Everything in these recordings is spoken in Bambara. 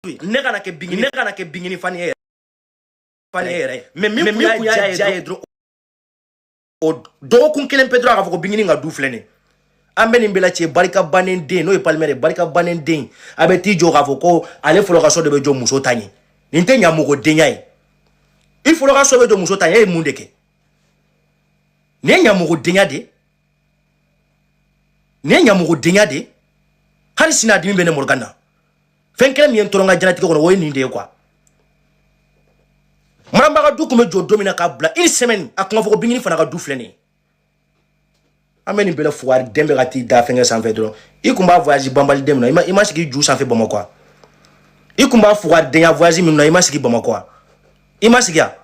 Ne kana kɛ bingini, ne kana kɛ bingini fani ye fani yɛrɛ. Mais min kun y'a diya ye dɔrɔn, o dɔgɔkun kelen pe dɔrɔn, a k'a fɔ ko bingini ka du filɛ nin ye. An bɛ nin bɛɛ la, cɛ barika bannen den, n'o ye Palmer ye, barika bannen den, a bɛ t'i jɔ k'a fɔ ko ale fɔlɔ ka so de bɛ jɔ muso ta ɲɛ. Nin tɛ ɲamɔgɔdenya ye. I fɔlɔ ka so bɛ jɔ muso ta ɲɛ, e ye mun de kɛ? Nin ye ɲamɔgɔdenya de ye, nin ye ɲamɔgɔdenya de ye. Hali sini a dimi bɛ ne Morgan na. Fɛn kelen min ye n tɔɔrɔ n ka diɲɛlatigɛ kɔnɔ, o ye nin de ye quoi. Maramba ka du tun bɛ jɔ don min na k'a bila une semaine, a kun ka fɔ ko bingini fana ka du filɛ nin ye. An bɛ nin bɛɛ la, fugari den bɛ ka t'i da fɛnkɛ sanfɛ dɔrɔn. I kun b'a voyage banbali den min na, i ma sigi ju sanfɛ Bamakɔ wa? I kun b'a fugari denya voyage min na, i ma sigi Bamakɔ wa? I ma sigi ya?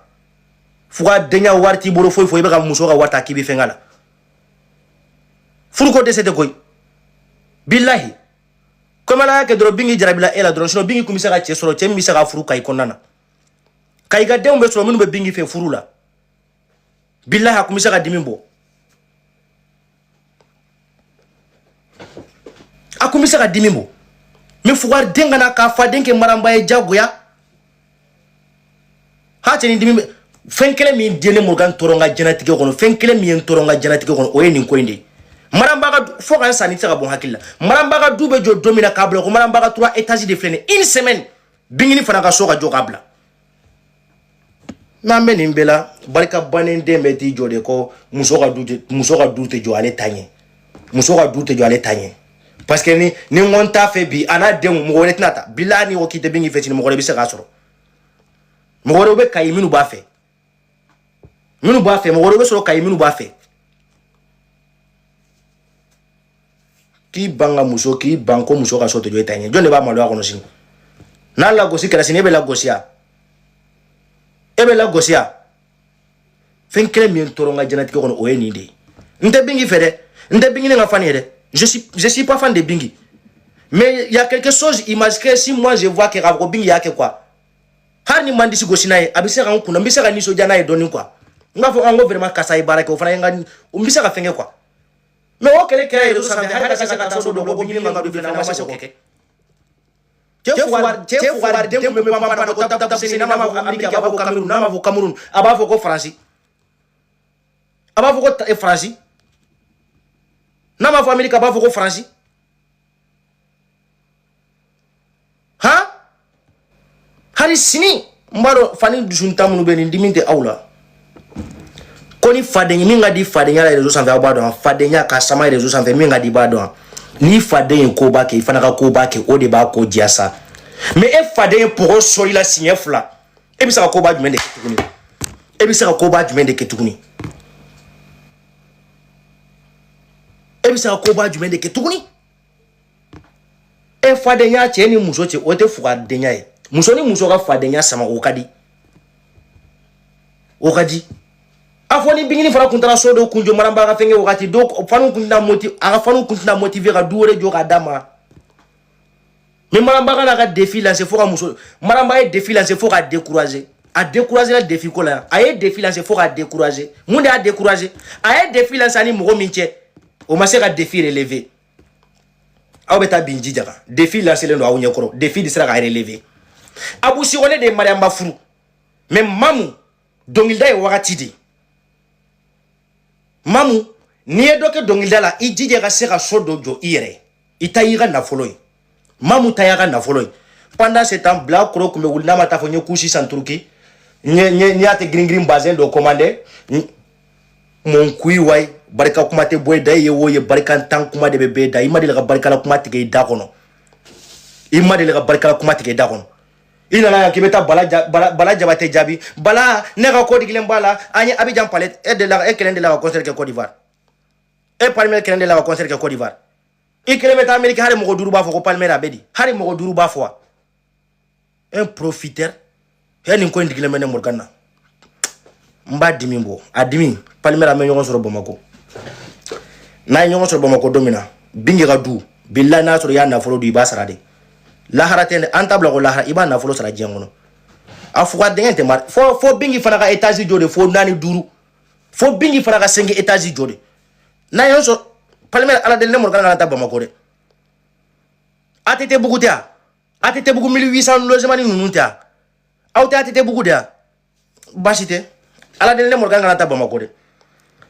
Fugari denya, wari t'i bolo foyi foyi, i bɛ ka muso ka wari ta k'i bɛ fɛn k'a la. Furuko dɛsɛ tɛ koyi, bilahi. Komi Ala y'a kɛ dɔrɔn, bingi jarabila e la dɔrɔn. Sinon bingi kun bɛ se ka cɛ sɔrɔ, cɛ min bɛ se ka furu Kayi kɔnɔna na. Kayi ka denw bɛ sɔrɔ minnu bɛ bingi fɛ furu la. Bilahi, a kun bɛ se ka dimi bɔ, a kun bɛ se ka dimi bɔ. Mais fugari den kana k'a faden kɛ maranba ye jagoya. Ha, cɛ, ni dimi bɛ. Fɛn kelen min den ne Morgan tɔɔrɔ n ka diɲɛlatigɛ kɔnɔ, fɛn kelen min ye n tɔɔrɔ n ka diɲɛlatigɛ kɔnɔ, o ye nin ko in de ye. Maramba ka, fo ka n sa, ni tɛ se ka bɔ n hakili la. Maramba ka du bɛ jɔ don min na k'a bila ko Maramba ka 3 étages de filɛ nin ye, une semaine, bingini fana ka so ka jɔ k'a bila. N'an bɛ nin bɛɛ la, barika bannen den bɛ t'i jɔ de ko muso ka du tɛ, muso ka du tɛ jɔ ale ta ɲɛ, muso ka du tɛ jɔ ale ta ɲɛ. Parce que ni n ko n t'a fɛ bi, a n'a denw, mɔgɔ wɛrɛ tɛna ta. Bilahi, ni ko k'i tɛ bingi fɛ sini, mɔgɔ wɛrɛ bɛ se k'a sɔrɔ. Mɔgɔ wɛrɛw bɛ Kayi minnu b'a fɛ, minnu b'a fɛ, mɔgɔ wɛrɛw bɛ sɔrɔ Kayi minnu b'a fɛ. K'i ban ka muso, k'i ban ko muso ka so tɛ jɔ e ta ɲɛ, jɔn de b'a maloya kɔnɔ sini? N'a lagosi kɛra sini, e bɛ lagosi ya, e bɛ lagosi ya. Fɛn kelen min ye n tɔɔrɔ n ka diɲɛlatigɛ kɔnɔ, o ye nin de ye. N tɛ bingi fɛ dɛ, n tɛ bingi ne ka fan ye dɛ. Je suis pas fan de bingi, mais il y a quelque chose, image que si moi je vois que k'a fɔ ko bingi y'a kɛ quoi, hali ni man disi gosi n'a ye, a bɛ se ka n kunna, n bɛ se ka nisɔndiya n'a ye dɔɔni quoi. N b'a fɔ an ko vraiment karisa ye baara kɛ, o fana ye n ka, n bɛ se ka fɛn kɛ quoi. Mais o kɛlɛ kɛra réseau sanfɛ, hali ka se ka taa so dɔ ko bingi man ka du filɛ, an ma se k'o kɛ. Cɛ fugari den kun bɛ pan pan ko tap tap sini, n'a ma fɔ Amérique, a b'a fɔ Cameroun, n'a ma fɔ Cameroun, a b'a fɔ ko Faransi, a b'a fɔ ko Faransi, n'a ma fɔ Amérique, a b'a fɔ ko Faransi. Han, hali sini n b'a dɔn fani dusuntan minnu bɛ nin dimi tɛ aw la. Ko ni faden min ka di fadenya la réseau sanfɛ, aw b'a dɔn fadenya ka sama réseau sanfɛ min ka di, i b'a dɔn. N'i faden ye koba kɛ, i fana ka koba kɛ, o de b'a ko diya sa. Mais e faden ye pɔgɔ sɔri la siɲɛ 2, e bɛ se ka koba jumɛn de kɛ tuguni? E bɛ se ka koba jumɛn de kɛ tuguni? E bɛ se ka koba jumɛn de kɛ tuguni? E fadenya cɛ ni muso cɛ, o tɛ fugadenya ye. Muso ni muso ka fadenya sama, o ka di, o ka di. A fɔ ni bingini fana kun taara so dɔ kun jɔ Maramba ka fɛnkɛ wagati dɔw fanu kun tɛna motive, a ka fanu kun tɛna motiver ka du wɛrɛ jɔ k'a d'a ma. Mais Maramba ka n'a ka défi lancer fo ka muso, Maramba ye défi lancer fo k'a décourager. A décourager la défi ko la yan. A ye défi lancer fo k'a décourager. Mun de y'a décourager? A ye défi lancer ani mɔgɔ min cɛ, o ma se ka défi relever. Aw bɛ taa bin jija kan, défi lancelen don aw ɲɛkɔrɔ, défi de sera ka relever. Abu Sikone de ye Mariamba furu, mais Mamu dɔnkilida ye wagati de. Mamu, n'i ye dɔ kɛ dɔnkilida la, i jija ka se ka so dɔ jɔ i yɛrɛ, i ta y'i ka nafolo ye. Mamu ta y'a ka nafolo ye. Pendant ce temps, Bilakoro tun bɛ wuli n'a ma taa fɔ n ye kusi san Turuki, n ye n y'a tɛ girin girin bazɛn dɔ commandé. Mun kuyi wayi, barika kuma tɛ bɔ i da, i ye wo ye, barika tan kuma de bɛ bɛɛ da. I ma deli ka barikala kuma tigɛ i da kɔnɔ, i ma deli ka barikala kuma tigɛ i da kɔnɔ. I nana yan k'i bɛ taa Bala Jabate jaabi. Bala, ne ka ko digilen b'a la. An ye Abidjan palais, e delila, e kelen delila ka concert kɛ Côte d'Ivoire? E Palmer kelen delila ka concert kɛ Côte d'Ivoire? I kelen bɛ taa Amérique, hali mɔgɔ 5 b'a fɔ ko Palmer a bɛ di, hali mɔgɔ 5 b'a fɔ wa? Un profiteur. He, nin ko in digilen bɛ ne Morgan na, n b'a dimi bɔ a dimi. Palmer, an bɛ ɲɔgɔn sɔrɔ Bamakɔ. N'a ye ɲɔgɔn sɔrɔ Bamakɔ don min na, bingi ka du, bilahi, n'a sɔrɔ i y'a nafolo dun, i b'a sara de. Lahara tɛ dɛ, an t'a bila ko lahara, i b'a nafolo sara diɲɛ kɔnɔ. A fuga denkɛ tɛ mari fo bingi fana ka étage jɔ de, fo 4 5, fo bingi fana ka 5 étage jɔ de. N'a ye sɔrɔ Palmer, ala deli ne Morgan kana taa Bamakɔ dɛ. ATT bugu tɛ yan, ATT bugu 1800 logement ni ninnu tɛ yan, aw tɛ ATT bugu de yan? Baasi tɛ, ala deli ne Morgan kana taa Bamakɔ dɛ.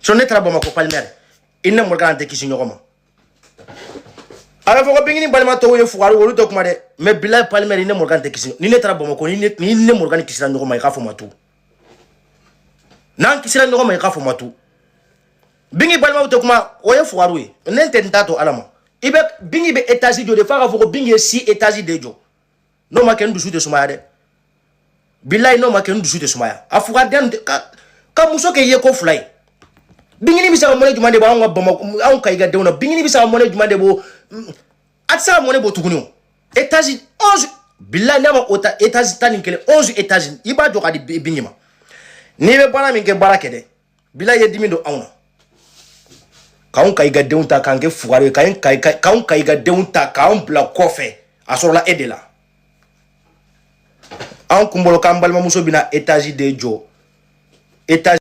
Sinon ne taara Bamakɔ, Palmer, i ne Morgan tɛ kisi ɲɔgɔn ma. A bɛ fɔ ko Bingini balima tɔw ye fugari, olu tɛ kuma dɛ, mais bilayi, Palmer, i ne Morgan tɛ kisi. Ni ne taara Bamakɔ, ni ne Morgan kisira ɲɔgɔn ma, i k'a fɔ ma tu. N'an kisira ɲɔgɔn ma, i k'a fɔ ma tu. Bingi balimaw tɛ kuma, o ye fugariw ye. Ne tɛ n ta to ala ma. I bɛ Bingi bɛ étage jɔ de, f'a ka fɔ ko Bingi ye six étage de jɔ. N'o ma kɛ, n dusu tɛ sumaya dɛ. Bilayi, n'o ma kɛ, n dusu tɛ sumaya. A fugariden ka muso kɛ ye ko fila ye. Bingini bɛ se ka mɔnɛ jumɛn de bɔ anw ka Bamakɔ, anw ka i ka denw na? Bingini bɛ se ka mɔnɛ jumɛn de bɔ? A tɛ se ka mɔnɛ bɔ tuguni. O étage 11, bilayi, n'a ma o ta étage 11, 11 étage, i b'a jɔ ka di Bingi ma. N'i bɛ baara min kɛ, baara kɛ dɛ. Bilayi, ye dimi don anw na k'anw ka i ka denw ta k'an kɛ fugari ye, k'anw ka i ka denw ta k'anw bila kɔfɛ. A sɔrɔla e de la. Anw kun bolo k'an balimamuso bɛna étage de jɔ, étage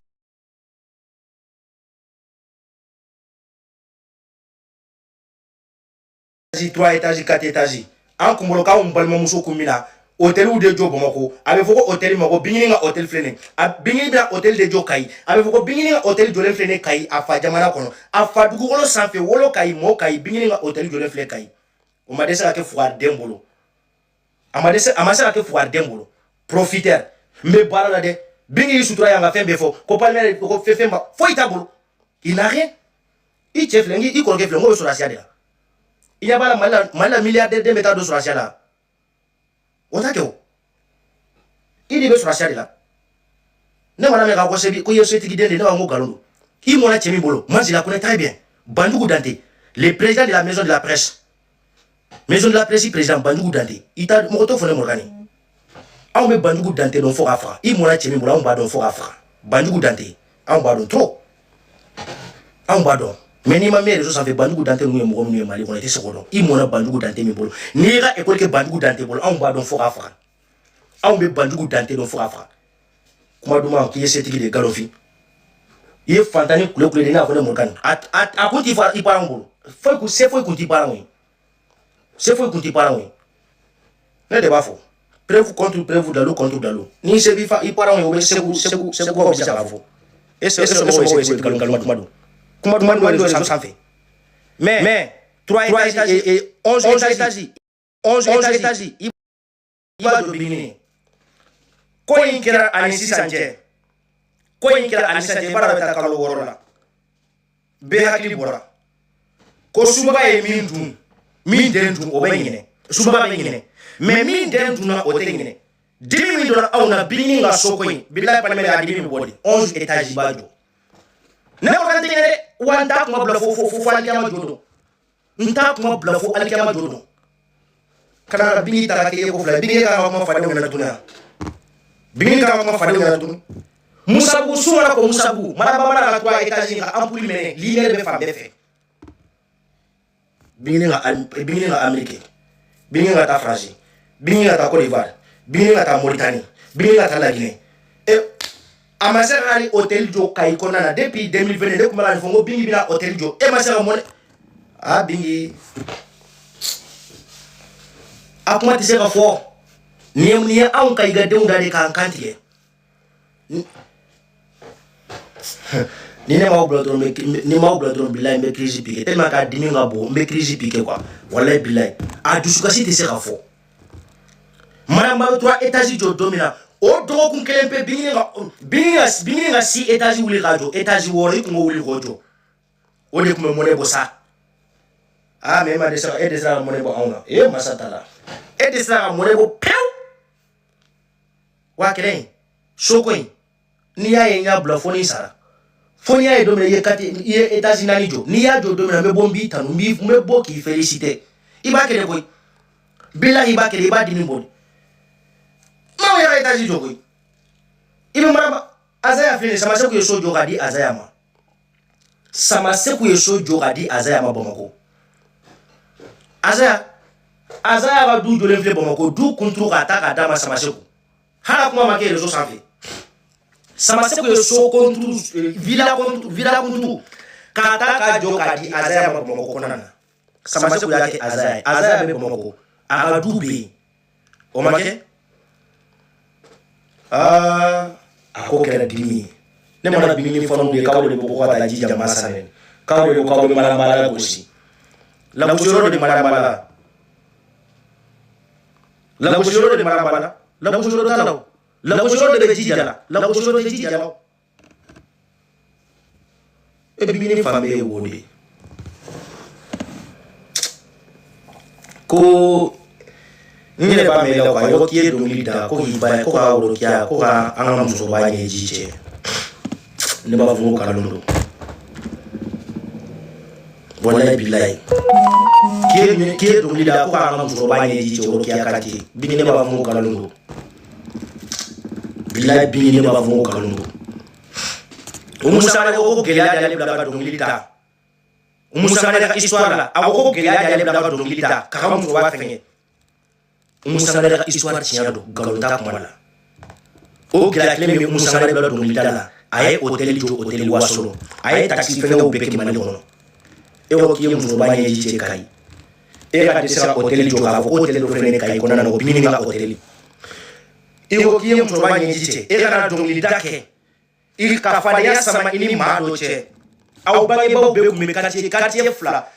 3 étage, 4 étage. An kun bolo k'anw balimamuso kun bɛna hôteliw de jɔ Bamakɔ. A bɛ fɔ ko hôtel ma ko Bingini ka hôtel filɛ nin ye. A Bingini bɛna hôtel de jɔ Kayi. A bɛ fɔ ko Bingini ka hôtel jɔlen filɛ nin ye Kayi, a fa jamana kɔnɔ, a fa dugukolo sanfɛ, wolo Kayi, mɔ Kayi. Bingini ka hôtel jɔlen filɛ Kayi. O ma dɛsɛ ka kɛ fugariden bolo. A ma dɛsɛ, a ma se ka kɛ fugariden bolo. Profiteur, n bɛ baara la dɛ. Bingi y'i sutura yan ka fɛn bɛɛ fɔ ko Palmer ko fɛn fɛn ma foyi t'a bolo. Il n'a rien. I cɛ filɛ, i kɔrɔkɛ filɛ, n k'o bɛ sɔrɔdasiya de la. I ɲɛ b'a la, Mali la, Mali la, milliardaire den bɛ taa don sɔrɔdasiya la, o t'a kɛ. O i de bɛ sɔrɔdasiya de la. Ne mana mɛn k'a ko sebi ko i ye setigi den de ye, ne b'a fɔ ko nkalon don. I mɔna cɛ min bolo, moi je la connais très bien, Banjugu Dante, le président de la maison de la presse, maison de la presse président Banjugu Dante. I t'a mɔgɔ t'o fɔ ne Morgan ye. Anw bɛ Banjugu Dante dɔn fo k'a faga. I mɔna cɛ min bolo, anw b'a dɔn fo k'a faga. Banjugu Dante, anw b'a dɔn trop, anw b'a dɔn. Mais n'i ma min réseau sanfɛ, Banjugu Dante ninnu ye mɔgɔ minnu ye Mali kɔnɔ, i tɛ se k'o dɔn. I mɔna Banjugu Dante min bolo, n'i y'i ka école kɛ Banjugu Dante bolo, anw b'a dɔn fo k'a faga. Anw bɛ Banjugu Dante dɔn fo k'a faga. Kuma duman k'i ye setigi de ye, nkalonfin. I ye fantan ni kule kule de, i n'a fɔ ne Morgan. A kun t'i fa i parents bolo foyi kun se, foyi kun t'i parents ye, se foyi kun t'i parents ye. Ne de b'a fɔ, preuve contre preuve, dalu contre dalu. N'i se b'i fa i parents ye, o bɛ Segu, Segu, Segukaw bɛ se k'a fɔ. E somɔgɔw ye setigi, nkalon kuma don, kuma duman don réseau sanfɛ. Mais 3 étages et 11 étages, 11 étages, i b'a jɔ Bingini. Ko in kɛra ani sisan cɛ, ko in kɛra ani sisan cɛ, baara bɛ taa kalo 6 la. Bɛɛ hakili bɔra ko suba ye min dun, min den dun, o bɛ ɲinɛ. Suba bɛ ɲinɛ, mais min den dunna, o tɛ ɲinɛ. Dimi min donna aw na Bingini ka soko in, bilayi, Palmer, a dimi bɛ bɔ de. 11 étages b'a jɔ. Ne ko kan tɛ ɲinɛ dɛ. Wa n t'a kuma bila fo alikiyama jɔ don. N t'a kuma bila fo alikiyama jɔ don. Kana ka Bingi ta ka kɛ ye ko fila. Bingi kan ka kuma fadenw ɲɛna tuguni. Bingi kan ka kuma fadenw ɲɛna tuguni. Musabugu su mana ko Musabugu maraba mana ka trois étages ka ampoule mɛnɛ, lumière bɛ fan bɛɛ fɛ. Bingini ka Amérique, Bingini ka taa France, Bingini ka taa Côte d'Ivoire, Bingini ka taa Mauritanie, Bingini ka taa Laginɛ. E a ma se ka hali hôtel jɔ Kayi kɔnɔna na depuis 2022. Ne tun bɛ ka nin fɔ n ko Bingi bɛna hôtel jɔ, e ma se ka mɔnɛ. A Bingi, a kuma tɛ se ka fɔ. Nin ye anw ka i ka denw da de k'an kan tigɛ. Ni ne m'aw bila dɔrɔn, ni m'aw bila dɔrɔn, bilayi, n bɛ crise piquer tellement k'a dimi ka bon. N bɛ crise piquer quoi. Walayi, bilayi, a dusukasi tɛ se ka fɔ. Maramba bɛ trois étages jɔ don min na, o dɔgɔkun kelen pe, Bingini ka six étages wuli k'a jɔ, étage 6, i kun k'o wuli k'o jɔ, o de tun bɛ mɔnɛ bɔ sa. Ah, mais e ma dɛsɛ, e dɛsɛra ka mɔnɛ bɔ anw na. E masa ta la, e dɛsɛra ka mɔnɛ bɔ pewu. Wa kelen in soko in, n'i y'a ye n y'a bila fo n'i sara, fo n'i y'a ye don min na i ye kati, i ye étage 4 jɔ. N'i y'a jɔ don min na, n bɛ bɔ n b'i tanu, n bɛ bɔ k'i féliciter. I b'a kɛ de koyi, bilahi, i b'a kɛ de, i b'a dimi bɔ de. Maaw yɛrɛ étage jɔ koyi. I bɛ maraba Azaya filɛ nin ye. Samaseku ye so jɔ k'a di Azaya ma. Samaseku ye so jɔ k'a di Azaya ma Bamakɔ. Azaya ka du jɔlen filɛ Bamakɔ, du kunturu k'a ta k'a d'a ma Samaseku. Hali kuma ma kɛ réseau sanfɛ. Samaseku ye so kunturu, villa kunturu, villa kunturu k'a ta k'a jɔ k'a di Azaya ma Bamakɔ kɔnɔna na. Samaseku y'a kɛ Azaya ye. Azaya bɛ Bamakɔ, a ka du bɛ yen. O ma kɛ. Aa, a ko kɛra dimi ye. Ne mana Bingini fanu de k'aw de bɔ ko ka taa jija masa nɛni, k'aw de ko k'aw bɛ manamana gosi. Lagosiyɔrɔ de manamana la, lagosiyɔrɔ de manamana la, lagosiyɔrɔ t'a la o. Lagosiyɔrɔ de bɛ jija la, lagosiyɔrɔ tɛ jija la o. E Bingini fan bɛɛ ye wo de ye. Ko n yɛrɛ b'a mɛn la quoi, ko k'i ye dɔnkili da ko k'i ba ko ka worokiya ko ka an ka musokɔrɔba ɲɛji cɛ. Ne b'a fɔ ko nkalon don, walayi bilayi. K'i ye dɔnkili da ko k'an ka musokɔrɔba ɲɛji cɛ worokiya quartier. Bingini, ne b'a fɔ ko nkalon don, bilayi. Bingini, ne b'a fɔ ko nkalon don. Umu Sangare ko gɛlɛya de y'ale bila ka dɔnkili da. Umu Sangare ka histoire la, a ko gɛlɛya de y'ale bila ka dɔnkili da k'a ka musokɔrɔba fɛngɛ. Umu Sangare ka histoire tiɲɛ don, nkalon t'a kuma la. O gɛlɛya kelen min bɛ Umu Sangare bila dɔnkili da la, a ye hôtel jɔ, hôtel Wasolo, a ye taxi fɛngɛw bɛɛ kɛ Mali kɔnɔ. E ko k'i ye musokɔrɔba ɲɛji cɛ Kayi, e ka dɛsɛ ka hôtel jɔ k'a fɔ ko hôtel dɔ filɛ nin ye Kayi kɔnɔna na, ko Bingini ka hôtel. I ko k'i ye musokɔrɔba ɲɛji cɛ, e ka na dɔnkili da kɛ i ka fadenya sama i ni maa dɔ cɛ. Aw bangebaaw bɛɛ tun bɛ quartier, quartier fila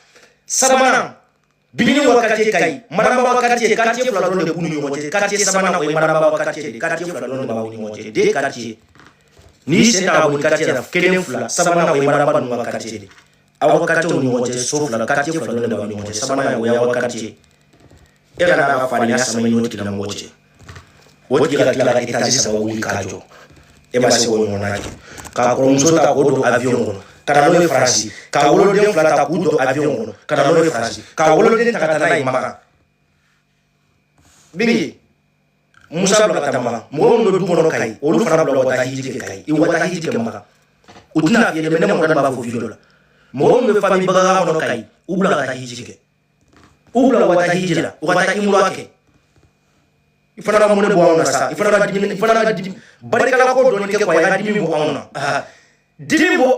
sabanan, Bingini wa quartier Kayi, Manamba wa quartier, quartier fila dɔrɔn de b'u ni ɲɔgɔn cɛ. Quartier sabanan, o ye Manamba wa quartier de. Quartier fila dɔrɔn de b'aw ni ɲɔgɔn cɛ, deux quartiers. N'i sen ta ka bɔ ni quartier la, kelen, fila, sabanan, o ye Manamba ninnu ka quartier de. Aw ka quartier ni ɲɔgɔn cɛ, so fila, quartier fila dɔrɔn de b'aw ni ɲɔgɔn cɛ. Sabanan, o y'aw ka quartier. E ka n'a ka fadenya sama i n'o tigilamɔgɔ cɛ, o tigi ka tila ka étage saba wuli k'a jɔ, e ma se k'o ɲɔgɔnna kɛ. K'a kɔrɔmuso ta k'o don avion kɔnɔ ka na n'o ye Faransi, k'a woloden fila ta k'u don avion kɔnɔ ka na n'o ye Faransi, k'a woloden ta ka taa n'a ye Makan. Bingi Musa bila ka taa Makan, mɔgɔ minnu bɛ du kɔnɔ Kayi, olu fana bila ka taa hiji kɛ Kayi, u ka taa hiji kɛ Makan. U tɛna f'i ye dɛ, mais ne mɔgɔ b'a fɔ video la. Mɔgɔ minnu bɛ famille bagan kɔnɔ Kayi, u bila ka taa hiji kɛ, u bila u ka taa hiji la, u ka taa imura kɛ. I fana ka mɔnɛ bɔ anw na sa, i fana ka dimi, i fana ka dimi barikala ko dɔɔni kɛ quoi, i ka dimi bɔ anw na, dimi bɔ,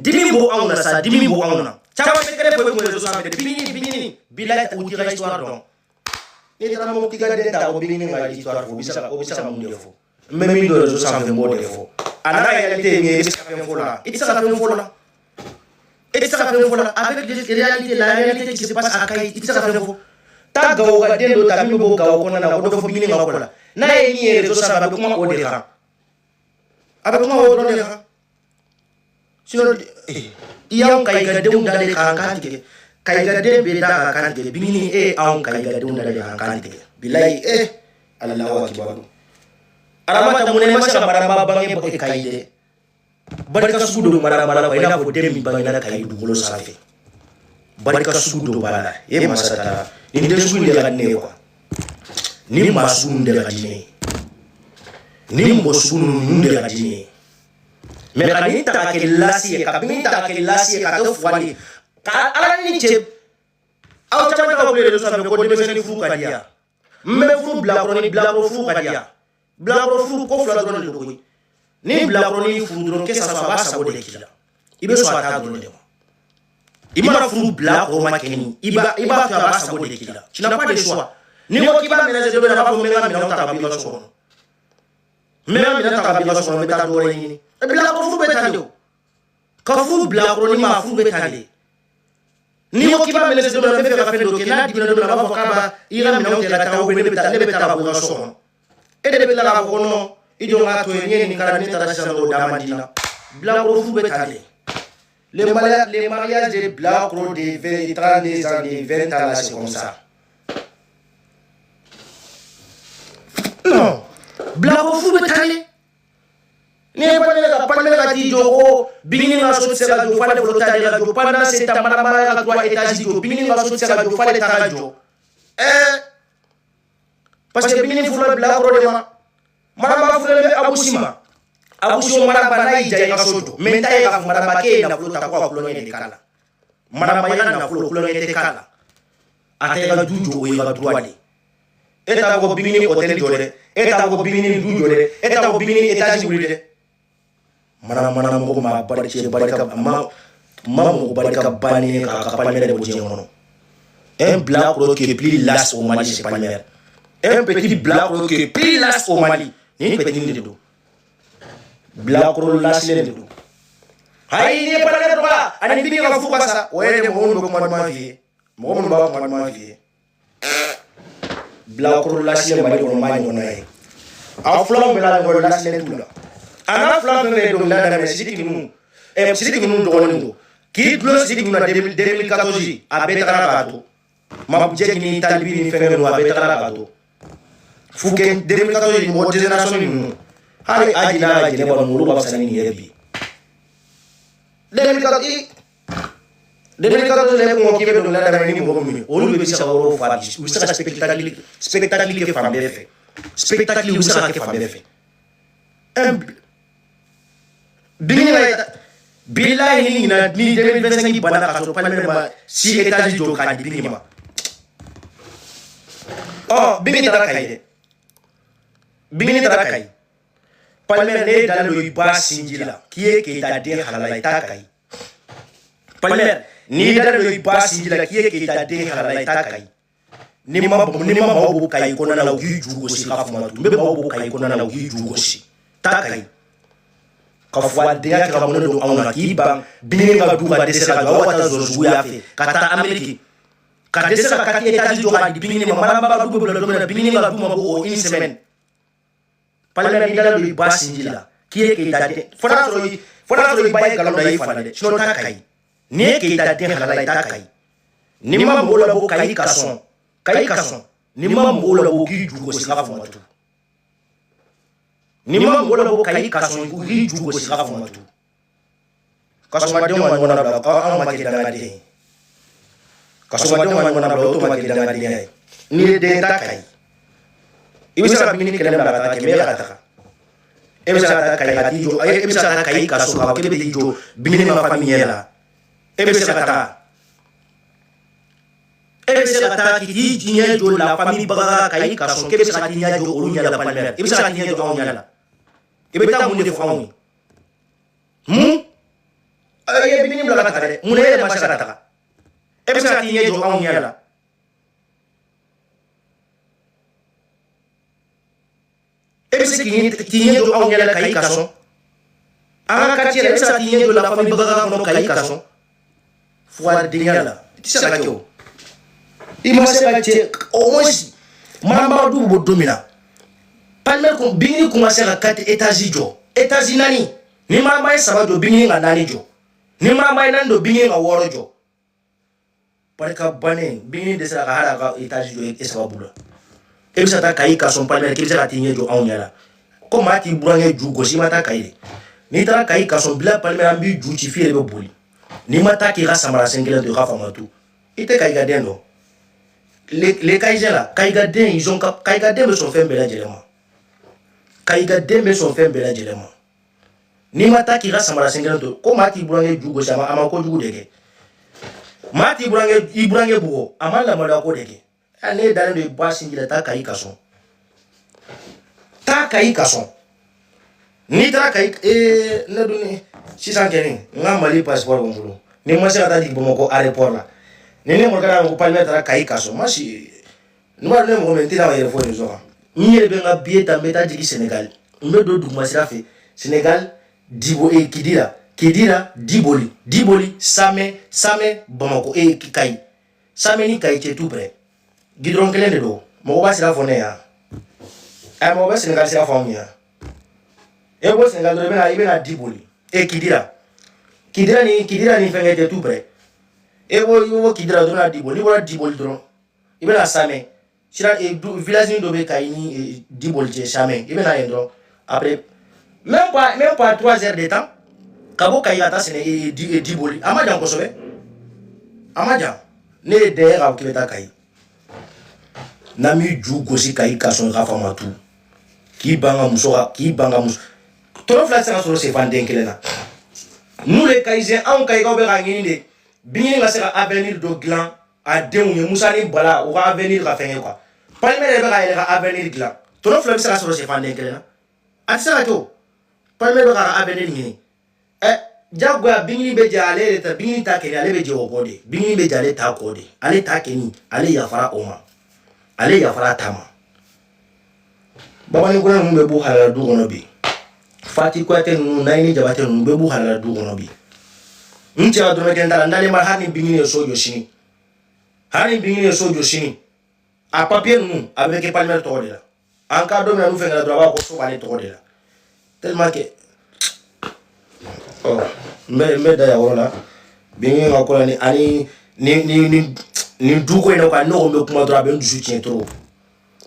dimi bɔ anw na sa, dimi bɔ anw na. Caman bɛ kɛrɛ fɔ i kun réseau sanfɛ, Bingini, Bingini, bilayi, u t'i ka histoire dɔn. N'i taara mɔ k'i ka den ta ko Bingini ka histoire fɔ, o bɛ se ka mun de fɔ? N bɛ min dɔn réseau sanfɛ, n b'o de fɔ. A n'a réalité ye min ye, i bɛ se ka fɛn fɔ la, i tɛ se ka fɛn fɔ la, e tɛ se ka fɛn fɔ la. Avec les réalités, la réalité qui se passe à Kayi, i tɛ se ka fɛn fɔ. Taa Gawo ka den dɔ ta min bɛ bɔ Gawo kɔnɔna na, ko dɔ fɔ Bingini ka ko la. N'a ye min ye réseau sanfɛ, a bɛ kuma o de kan, a bɛ kuma o dɔrɔn de kan. Sinon i y'anw Kayi ka denw da de k'an kan tigɛ. Kayi ka den bɛ da k'a kan tigɛ. Bingini, e ye anw Kayi ka denw da de k'an kan tigɛ. Bilayi, Alahu akibaru. Aramata, mun na i ma se ka Maraba bange bɔ Kayi dɛ? Barika sugu dɔ Maraba la, i n'a fɔ den min bangena Kayi dugukolo sanfɛ, barika sugu dɔ b'a la. E masa ta nin den sugu in de ka di ne ye quoi, nin maa sugu ninnu de ka di ne ye, nin mɔgɔ sugu ninnu de ka di ne ye. Mais ka nin ta ka kɛ lasi ye, ka min ta ka kɛ lasi ye, ka kɛ fugari ye, ka ala ni cɛ. Aw caman ta wele réseau sanfɛ ko denmisɛnnin furu ka di yan. N bɛ furu bilakɔrɔ ni bilakɔrɔ furu ka di yan. Bilakɔrɔ furu ko fila dɔrɔn de don koyi. Ni bilakɔrɔ ni furu dɔrɔn, kɛ sa a b'a sago de k'i la, i bɛ sɔn a ta dɔrɔn de ma. I mana furu bilakɔrɔ ma kɛ ni i b'a to a b'a sago de k'i la, tu n'as pas de choix. N'i ko k'i b'a ménager don min na, a b'a fɔ n bɛ n ka minɛnw ta ka bɔ i ka so kɔnɔ, n bɛ n ka minɛn ta ka bɔ i ka so kɔnɔ, n bɛ taa dɔ wɛrɛ ɲini. Bilakɔrɔ furu bɛ tan de o. Ka furu bilakɔrɔ ni ma furu bɛ tan de. N'i ko k'i b'a ménager don min na, n bɛ fɛ ka fɛn dɔ kɛ, n'a dimina don min na, a b'a fɔ k'a b'a i ka minɛnw cɛ ka taa, ou bien ne bɛ taa ka bɔ i ka so kɔnɔ. E de bɛ tila k'a fɔ ko non, i jɔ n k'a to yen, n ye nin kala, ne taara sisan, o da man di n na. Bilakɔrɔ furu bɛ tan de. Les mariages de bilakɔrɔ de 20, 32 ans, de 20 ans là, c'est comme ça. Non, bilakɔrɔ furu bɛ tan de. N'i ye Palmɛlɛ ka t'i jɔ ko Bingini ka so tɛ se ka jɔ f'ale fɔlɔ ta de ka jɔ, pendant ce temps Manamana ka trois étages jɔ, Bingini ka so tɛ se ka jɔ f'ale ta ka jɔ. Parce que Bingini furula bilakɔrɔ de ma. Manamba furulen bɛ Abusi ma. Abusi o Manamba, n'a y'i ja i ka so jɔ, mais n ta ye k'a fɔ Manamba k'e ye nafolo ta ko ka kulonkɛ de k'a la. Manamba, i ka nafolo kulonkɛ tɛ k'a la. A tɛ ka du jɔ, o y'i ka droit de ye. E t'a fɔ ko Bingini hôtel jɔ dɛ, e t'a fɔ ko Bingini du jɔ dɛ, e t'a fɔ ko Bingini étage wuli dɛ. Mana mana mɔgɔ ma bari cɛ barika ma ma mɔgɔ barika bannen k'a ka Palmer bɔ diɲɛ kɔnɔ. Un bilakoro qui est plus las au Mali, c'est Palmer. Un petit bilakoro qui est plus lâche au Mali, nin petit de don. Bilakoro lasilen de don. Ayi, n'i ye Palmer dɔgɔya ani Bingi ka fu ka sa, o yɛrɛ de mɔgɔ minnu bɛ kuma duman f'i ye, mɔgɔ minnu b'a kuma duman f'i ye. Bilakoro lasilen Mali kɔnɔ, m'a ɲɔgɔnna ye. Aw filanw bɛɛ la, ɲɔgɔn lasilen t'u la. A n'a filan fɛn fɛn ye dɔnkilida daminɛ, Sidiki ninnu, Sidiki ninnu dɔgɔnin don, k'i dulon Sidiki ninnu na 2014, a bɛɛ tagara k'a to. Mabujɛki ni Talibi ni fɛnkɛ ninnu, a bɛɛ tagara k'a to. Fukɛ 2014 mɔgɔ génération ninnu, hali Aji n'a ka jɛnɛba ninnu, olu ka fisa ni nin ye bi. 2014, 2014 ne ko k'i bɛ dɔnkilida daminɛ ni mɔgɔ min ye, olu bɛ se ka yɔrɔ fa bi, u bɛ se ka spectacle kɛ fan bɛɛ fɛ, spectacle u bɛ se ka kɛ fan bɛɛ fɛ. Bingini ka bilahi ni ɲina ni 2025 banna k'a sɔrɔ Palmer ma si étage jɔ k'a di Bingi ma. Ɔ, Bingi taara Kayi dɛ, Bingini taara Kayi. Palmer, ne dalen don i ba sinji la k'i ye Keyita den halala, i t'a Kayi. Palmer, n'i dalen don i ba sinji la k'i ye Keyita den halala, i t'a Kayi. Ni ma maaw bɔ Kayi kɔnɔna la, u k'i ju gosi k'a fɔ ma tun bɛ maaw bɔ Kayi kɔnɔna la, u k'i ju gosi. Taa Kayi ka fugadenya kɛ ka mɔnɛ don anw na, k'i ban Bingini ka du ka dɛsɛ ka jɔ, aw ka taa zɔrɔ suguya fɛ ka taa Amérique ka dɛsɛ ka quatre étage jɔ k'a di Bingini ma. Maraba du bɛ bila don min na, Bingini ka du ma bɔ o une semaine. Palmer, n'i dalen don i ba sinji la k'i ye Keyita den, fo n'a sɔrɔ i ba ye nkalon da i fa la dɛ, sinon taa Kayi. N'i ye Keyita den halala, i taa Kayi. N'i ma mɔgɔw labɔ Kayi ka sɔn, Kayi ka sɔn, n'i ma mɔgɔw labɔ k'i ju gosi k'a fɔ ma tu, n'i ma mɔgɔw labɔ Kayi ka sɔn k'i ju gosi k'a fɔ ma tu. Kasomadenw ka ɲɔgɔn nabila, anw ma kɛ dangaden ye. Kasomadenw ka ɲɔgɔn nabila, o to ma kɛ dangadenya ye. N'i ye den, ta Kayi. I bɛ se ka Bingini kɛlɛ bila ka taa kɛmɛ ka taga, e bɛ se ka taa Kayi ka t'i jɔ, e bɛ se ka taa Kayi ka so k'a fɔ k'e bɛ t'i jɔ Bingini ma famille ɲɛ la. E bɛ se ka taa, e bɛ se ka taa k'i ɲɛ jɔ la famille Bagaga Kayi ka sɔn, k'e bɛ se ka t'i ɲɛ jɔ olu ɲɛ la. Palmer, i bɛ se ka t'i ɲɛ jɔ anw ɲɛ la, i bɛ taa mun de fɔ anw ye? Mun i ye Bingini bila ka taga dɛ, mun na e yɛrɛ ma se ka taga? E bɛ se ka t'i ɲɛ jɔ anw ɲɛ la? E bɛ se k'i ɲɛ jɔ anw ɲɛ la Kayi ka sɔn? An ka quartier la, e bɛ se ka t'i ɲɛ jɔ la famille Bagaga kɔnɔ Kayi ka sɔn? Fugaridenya la, i tɛ se ka kɛ o. I ma se ka cɛ au moins Marambaga du bɔ don min na, Palmer kun Bingini kun ma se ka quatre étage jɔ, étage naani. Ni Maramba ye saba jɔ, Bingini ka naani jɔ. Ni Maramba ye naani jɔ, Bingini ka wɔɔrɔ jɔ. Barika bannen, Bingini dɛsɛra ka hali a ka étage jɔ e sababu la. E bɛ se ka taa Kayi ka sɔn? Palmer, k'i bɛ se ka t'i ɲɛ jɔ anw ɲɛ la ko maa t'i burankɛ ju gosi, i ma taa Kayi de. N'i taara Kayi ka sɔn bila, Palmer, an b'i ju ci f'i yɛrɛ bɛ boli. N'i ma taa k'i ka samara sen kelen to i ka faama tu, i tɛ Kayi ka den dɔn. Les Kayisiens là, Kayi ka den, ils ont Kayi ka den bɛ sɔn fɛn bɛɛ lajɛlen ma. Kayi ka den bɛ sɔn fɛn bɛɛ lajɛlen ma. N'i ma taa k'i ka samara sen kelen to ko maa t'i burankɛ ju gosi, a ma kojugu de kɛ. Maa t'i burankɛ, i burankɛ bugɔ, a ma lamaloya ko de kɛ. Ne dalen don i ba sinji la, taa Kayi ka sɔn, taa Kayi ka sɔn. N'i taara Kayi, ne dun ni sisan kɛni n ka Mali passeport bɛ n bolo, ni n ma se ka taa jigin Bamakɔ aéroport la, ni ne mɔkɛ ko Palmer taara Kayi ka sɔn, ma si n b'a dɔn ne mɔgɔ min n tɛna yɛrɛ fɔ nin kan. N yɛrɛ bɛ n ka billet ta, n bɛ taa jigin Sénégal, n bɛ don duguma sira fɛ Sénégal, Dibo, Kidira, Kidira, Diboli, Diboli, Samɛ, Samɛ, Bamakɔ, Kayi. Samɛ ni Kayi cɛ tout près, goudron kelen de don. Mɔgɔ b'a sira fɔ ne yan, ɛ mɔgɔ bɛ Sénégal sira fɔ anw ye. E bɔ Sénégal dɔrɔn, i bɛna Diboli, Kidira, Kidira ni fɛnkɛ cɛ tout près. E bɔ Kidira dɔrɔn na Diboli, n'i bɔra Diboli dɔrɔn, i bɛna Samɛ sira, village dɔ bɛ Kayi ni Diboli cɛ, Samɛ, i bɛna yen dɔrɔn. Après même pas 3 heures de temps ka bɔ Kayi ka taa sɛnɛ Diboli, a ma jan kosɛbɛ, a ma jan. Ne ye den ye k'a fɔ k'i bɛ taa Kayi, n'an m'i ju gosi Kayi ka sɔn i ka fama tu k'i ban ka muso ka k'i ban ka muso tɔnɔ fila tɛ se ka sɔrɔ sefan den kelen na. Nous les Kayisiens, anw Kayikaw bɛ k'a ɲini de Bingini ka se ka avenir dɔ dilan a denw ye, Musa ni Bala, u ka avenir ka fɛn kɛ quoi. Palmer yɛrɛ bɛ ka yɛrɛ ka avenir dilan, tɔnɔ fila bɛ se ka sɔrɔ sefan den kelen na, a tɛ se ka kɛ o. Palmer bɛ k'a ka avenir ɲini. Ɛ, jagoya Bingini bɛ jɛ ale yɛrɛ ta, Bingini ta kɛ ale bɛ jɛ o kɔ de. Bingini bɛ jɛ ale ta kɔ de, ale ta kɛ ni ale yafara o ma, ale yafara ta ma. Babani Kɔnɛ ninnu bɛ b'u halala du kɔnɔ bi. Fati Kuyate ninnu, Nayini Jabate ninnu bɛɛ b'u halala du kɔnɔ bi. N cɛ ka dɔrɔmɛ kelen t'a la. N dalen b'a, hali ni Bingini ye so jɔ sini, hali ni Bingini ye so jɔ sini, a papiye ninnu a bɛ kɛ Palmer tɔgɔ de la. An ka don min na n'u fɛn kɛra dɔrɔn, a b'a fɔ ko so b'ale tɔgɔ de la, tellement que ɔ n bɛ da yan yɔrɔ la. Bingini ka ko la ni ani ni duko in na quoi, ne ko n bɛ kuma dɔrɔn, a bɛ n dusu tiɲɛ trop.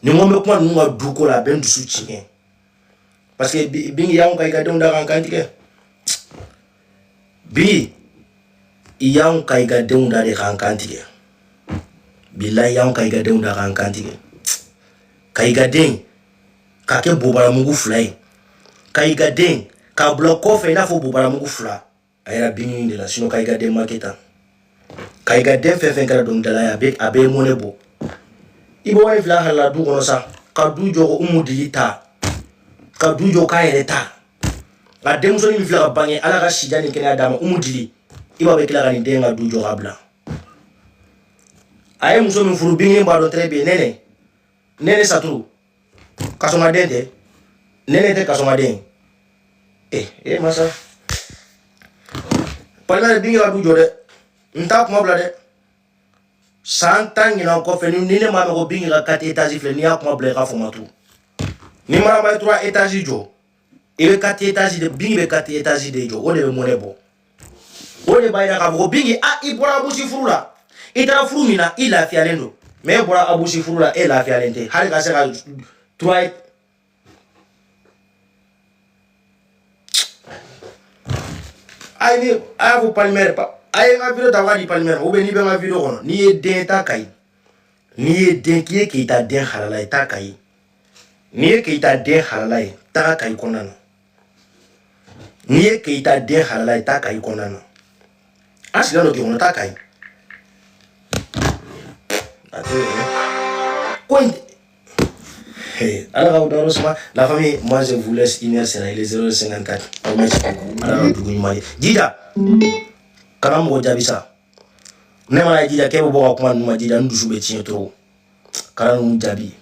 Ni n ko n bɛ kuma ninnu ka duko la, a bɛ n dusu tiɲɛ, parce que Bingi y'anw ka i ka denw da k'an kan tigɛ. Bi i y'anw ka i ka denw da de k'an kan tigɛ. Bilahi, y'anw ka i ka denw da k'an kan tigɛ, ka i ka den k'a kɛ bobaramugu fila ye, ka i ka den k'a bila kɔfɛ i n'a fɔ bobaramugu fila. A yɛrɛ Bingini de la. Sinon ka i ka den ma kɛ tan, ka i ka den fɛn fɛn kɛra dɔnkilidala ye, a bɛ mɔnɛ bɔ. I bɛ wari fila halala du kɔnɔ sa, ka du jɔ ko Umu Dili ta, ka du jɔ k'a yɛrɛ ta. A denmusonin min filɛ ka bange, Ala ka sija ni kɛnɛya d'a ma, Umu Dili, i b'a bɛ tila ka nin den ka du jɔ ka bila. A ye muso min furu, Bingini b'a dɔn très bien. Nɛnɛ, Nɛnɛ Saturu, kasɔngaden tɛ, Nɛnɛ tɛ kasɔngaden. Eh eh, masa Palmer, Bingi ka du jɔ dɛ, n t'a kuma bila dɛ. San 10 ɲinan kɔfɛ, ni ne m'a mɛn ko Bingi ka quatre étages filɛ, n'i y'a kuma bila, i ka fɔ ni Maraba ye trois étages jɔ, i bɛ quatre étages de, Bingi bɛ quatre étages de jɔ. O de bɛ mɔnɛ bɔ, o de b'a yira k'a fɔ ko Bingi, a i bɔra Abusi furu la, i taara furu min na, i lafiyalen don. Mais e bɔra Abusi furu la, e lafiyalen tɛ hali ka se ka trois. A ye ni a y'a fɔ Palmer, a ye n ka vidéo ta k'a di Palmer ma, ou bien n'i bɛ n ka vidéo kɔnɔ, n'i ye den ta Kayi, n'i ye den k'i ye Keyita den halala ye, taa Kayi. N'i ye Keyita den halala ye, taga Kayi kɔnɔna na. N'i ye Keyita den halala ye, taa Kayi kɔnɔna na. An sigilen don k'i kɔnɔ, taa Kayi. A tɛ ko in. Hey, Ala k'aw dayɔrɔ suma. La famille, moi je vous laisse, une heure sera, il est 0h54. Aw merci beaucoup. Ala ka dugu ɲuman ye. Jija, kana mɔgɔ jaabi sa. Ne mana ye jija k'e bɛ bɔ ka kuma ninnu ma, jija, n dusu bɛ tiɲɛ trop. Kana ninnu jaabi.